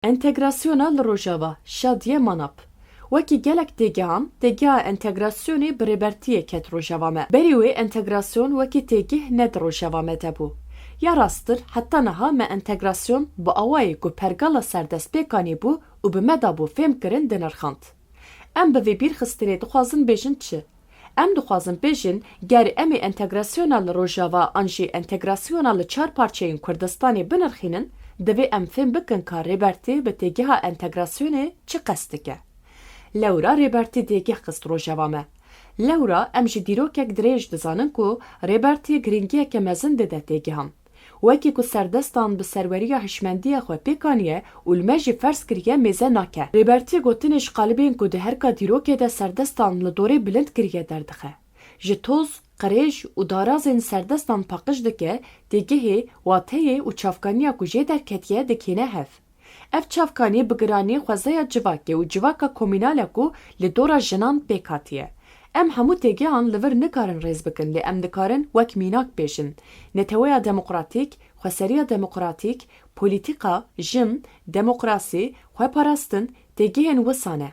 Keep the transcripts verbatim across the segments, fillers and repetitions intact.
Entegrasyona li Rojava, Şadiye Manap. Wekî gelek têgehan, têgeha entegrasyonê bi Rêbertiyê ket Rojava me. Berî wê entegrasyon wekî têgih ne di Rojava me de bû. Ya rasttir, heta niha me entegrasyon bi awayê ku pergala serdest pêk anîbû û bi me dabû fêhm kirin dinirxand. Em bi vê bîrxistinê dixwazin bêjin çi? Em dixwazin bêjin, ger em ê entegrasyona li Rojava an jî entegrasyona li çar parçeyên Kurdistanê binirxînin, divê em fêm bikin ka Rêbertî bi têgeha entegrasyonê çi qest dike. Lewra Rêbertî têgeh xist Rojava me. Lewra em ji dîrokek dirêj dizanin ku Rêbertî girîngiyeke mezin dide têgehan. Wekî ku serdestan bi serweriya hişmendiya xwe pêk aniye û li me jî ferz kiriye mêze nake. Rêbertî gotinê ji qalibên ku di herika dîrokê de serdestan li dorê bilind kiriye derdixe. Ji toz, qirêj û darazên serdestan paqij dike, têgihê, wateyê û çavkaniya ku jê derketiye dikêne hev. Ev çavkanî bi giranî xwezaya civakê û civaka komînal e ku li dora jinan pêk hatiye. Em hemû têgehan li vir nikarin rêz bikin, lê em dikarin wek mînak bêjin: neteweya demokratîk, xweseriya demokratîk, polîtîka, jin, demokrasî, xweparastin, têgihên wisa ne.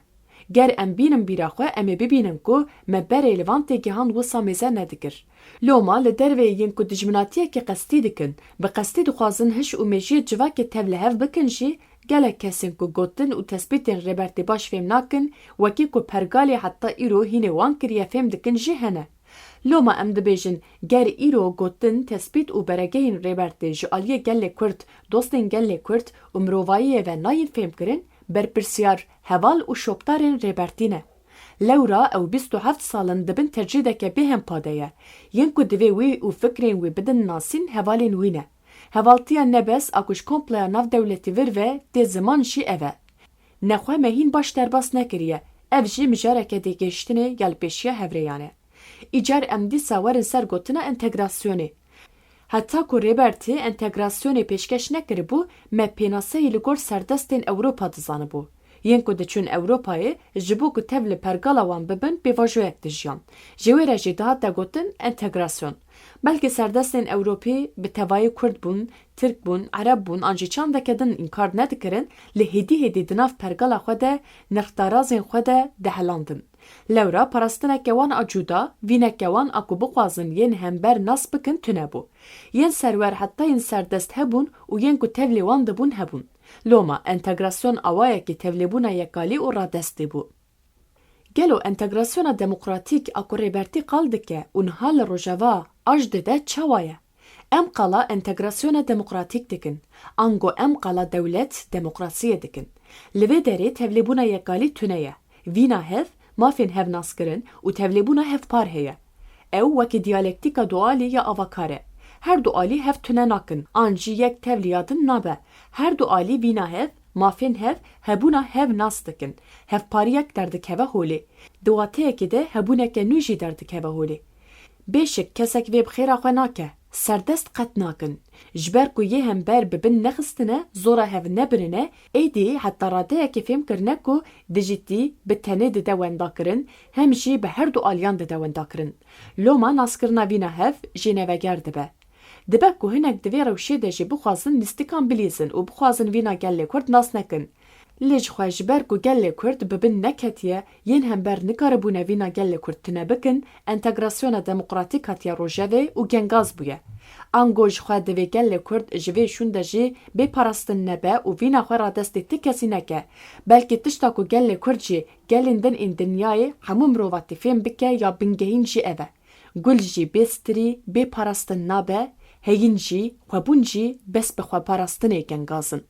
Ger em bînin bîra xwe, em ê bibînin ku me berê li van têgehan wisa mêze nedikir. Loma li derveyî yên ku dijminatiyekê qestî dikin, bi qestî dixwazin hiş û mejiyê civakê tev li hev bikin jî, gelek kesên ku gotin û tespîtên Rêbertî baş fêm nakin, wekî ku pergalê heta îro hînê wan kiriye fêm dikin jî hene. Loma em dibêjin, ger îro gotin, tespît û beregehên Rêbertî ji aliyê gelê Kurd, dostên gelê Kurd û mirovahiyê ve nayên fêmkirin, berpirsiyar heval û şopdarên Rêbertî ne. Lewra ew bîst û heft sal in di bin tecrîdeke bêhempa de ye. Yên ku divê wî û fikrên wî bidin nasîn hevalên wî ne. Hevaltiya ne bes a ku ji komploya navdewletî vir ve tê ziman jî ev e. Nexwe me hîn baş derbas nekiriye. Ev jî mijareke têgihiştinê ya li pêşiya hevrêyan e. Îcar em dîsa werin ser gotina entegrasyonê. Heta ku Rêbertî entegrasyonê pêşkeş nekiribû, me pênaseyî li gor serdestên Ewropa dizanibû. Yên ku diçûn Ewropayê, ji bo ku tev li pergala wan bibin, pêvajoyek dijiyan. Ji wê re jî dihate gotin entegrasyon. Belkî serdestên Ewropî bi tevayî Kurd bûn, Tirk bûn, Ereb bûn an jî çandeke din înkar nedikirin, lê hêdî hêdî di nav pergala xwe de, nirxdarazên xwe de dihelandin. Lewra parastineke wan a cuda, vîneke wan a ku bixwazin yên hember nas bikin tune bû. Yên serwer heta yên serdest hebûn û yên ku tevlî wan dibûn hebûn. Loma entegrasyon awayekî tevlîbûna yekalî û radestî bû. Gelo entegrasyona demokratîk a ku Rêbertî qal dike û niha li Rojava aj dide çawa ye? Em qala entegrasyona demokratîk dikin, ango em qala dewlet demokrasiyê dikin. Li vê derê tevlêbûna yekalî tune ye. Vîna hev, mafên hev naskirin û tevlêbûna hevpar heye. Ew wekî diyalektîka dualî ya avakar e. Her du alî hev tune nakin, an jî yek tevlî ya din nabe. Her du alî vîna hev, mafên hev, hebûna hev nas dikin. Hevpariyek derdikeve holê. Di wateyekê de hebûneke nû jî derdikeve holê. Bêşik kesek vê bi xêra xwe nake. Serdest qet nakin. Ji ber ku yê hember bi bin nexistine, zora hev nebirine, êdî heta radeyekê fêm kirine ku dijitî bi tenê dide wendakirin, hem jî bi her du aliyan dide wendakirin. Loma naskirina vîna hev jêneveger dibe. Dibe ku hinek di vê rewşê de jî bixwazin lîstikan bilîzin û bixwazin vîna gelê Kurd nas nekin. Lê jixwe ji ber ku gelê Kurd bi bin neketiye, yên hember nikaribûne vîna gelê Kurd tune bikin, entegrasyona demokratîk hatiye rojevê û gengaz bûye. Ango jixwe divê gelê Kurd ji vê şûn de jî bê parastin nebe û vîna xwe radestê ti kesî neke. Belkî tişta ku gelê Kurd jî gelên din ên dinyayê hemû mirovatî fêm bike ya bingehîn jî ev e. Gul jî bê stirî, bê parastin nabe, heyîn jî, xwebûn jî bes bi xweparastinê gengaz in.